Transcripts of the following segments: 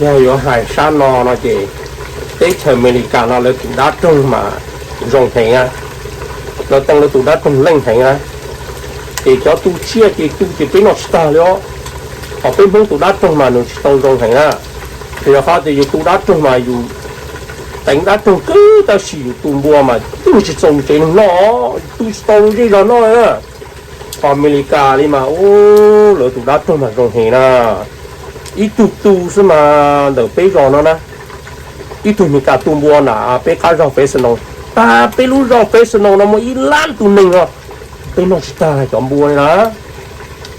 Yog yuav hais sab no no ces teb chaws Amelikas no lawv tus dab roog mas zoo heev na, lawv teev lawv tus dab roog leej heev na. Ces cov tu tsiaj ces tu ces peb noj tsis tag li os. Ho peb Hmoob tus dab roog mas nws tsis tau zoo heev na. Yog qhov tias yus tu dab roog mas yus teev dab roog kawg tab sis yus tu npua mas twb tsis txaus yus tsev neeg noj, yus tu tsis tau lub zej zog noj na. Ho Amelikas li mas ub, lawv tus dab roog mas zoo heev na. Ib tug tu xwb mas ntawm peb zos no na, ib tug Amelikas tu npua nram peb qab zos Fresno, tag peb lub zos Fresno no muaj ib lab tus neeg no, peb noj tsis tag cov npua li na.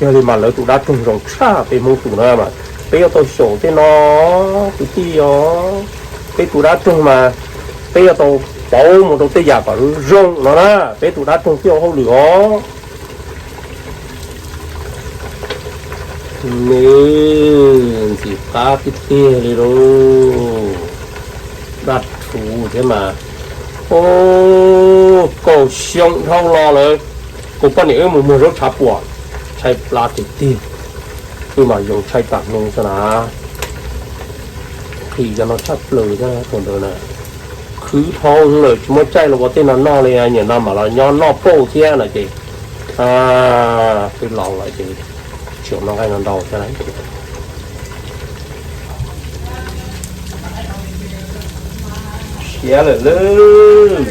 Yog li mas lawv tus dab roog zoo tshaj peb Hmoob tus na mas peb yuav tau xyaum tej no kwv tij os. Peb tus dab roog mas peb yuav tau pauv mus rau tej yam kom zoo no na, peb tus dab roog thiaj ua hauj lwm os. Nws ntxim qab tiag tiag li lauj. Dab rhuv thiab mas. Ub, kaum xyoo dhau los lawm, kuv poj niam wb mus muag zaub tshav puam, tshaib plab tiag tiag. Wb mas yoo tshaib tas hnub xwb na. Qhis cov no tshaj plaws thiab thaum ntawd na. Khwv dhau lawm tsis muaj caij los ua tej no noj li, niam no mam los nyob noj pauj thiab no ces twb laus lawm ces tsis noj nqaij no ntau thiab na. Siav lawm lawm.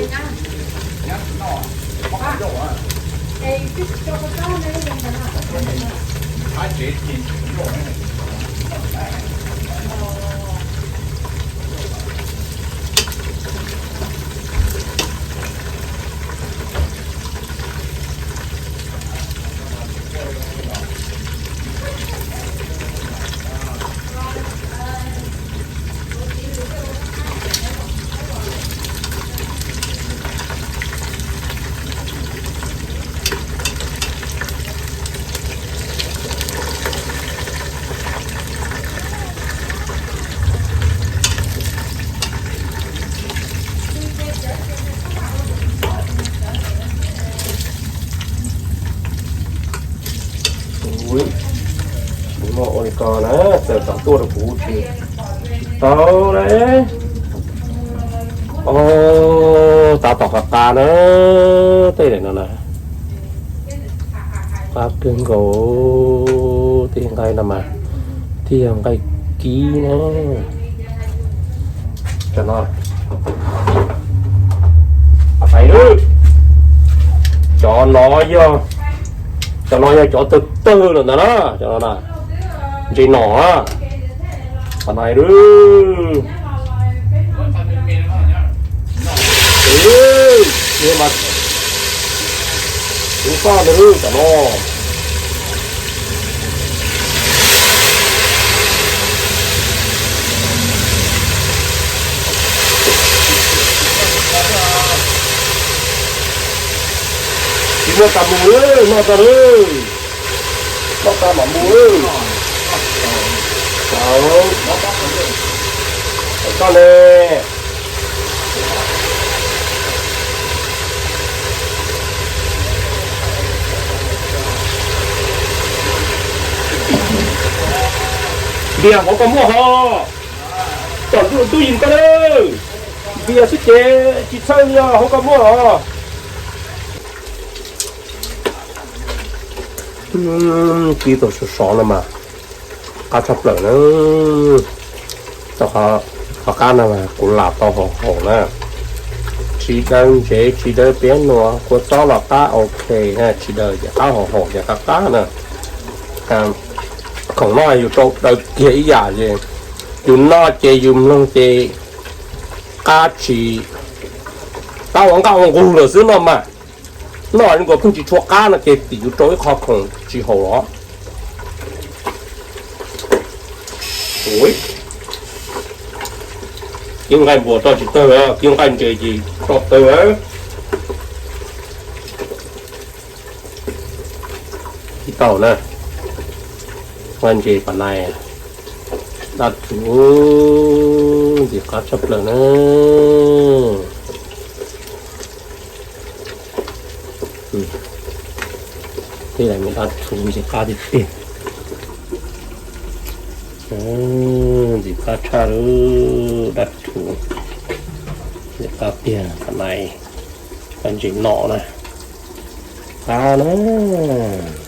Ua li ko na, txawm kom tuaj rau kuv tsis tau li. Tab tom qab qab na, tej daim no na. Qab kawg nkaus, tej nqaij no mas thiaj yog nqaij kib na. Cov no, cov no yog, cov no yog cov tawg tawg lawm ntawd na, cov no na. Ntses nom na. Cov no, kuv faj ntawd cov no. Tsis muaj tas mus lawm, noj tag lawm. Noj tag mam mus. Koj ne. Npias hauv koj muaj hos. Tom ntuj tub yim koj lawm. Npias xwb ces tsis txhawj li os, hauv koj muaj os. Kib tau sov sov no mas qab tshaj plaws na. Qhov qab no mas kuv lam tau haum haum na. Tsis daw ntsev tsis daw piab nuas, kua txob los qab ok, tsis daw ces qab haum haum ces qab qab na. Khoom no yus rau daw kiag ib yam ces yus noj ces yus mloog ces qab tsis, qab ua nqaj ua nqug lawm xwb no mas. Noj zoo nkaus pheej tsis tshua qab no ces tim yus rau ib qho khoom tsis haum los. Kib nqaij npua roj tsis tawg, kib nqaij ntses ces roj tawg. Kib tau na, nqaij ntses pas nais, dab rhuv ntxim qab tshaj plaws na. Tej no dab rhuv ntxim qab tiag tiag. Ntxim qab tshaj lawm dab rhuv. Ntxim qab tiag, qhov no, qhov ntsis no na, qab na.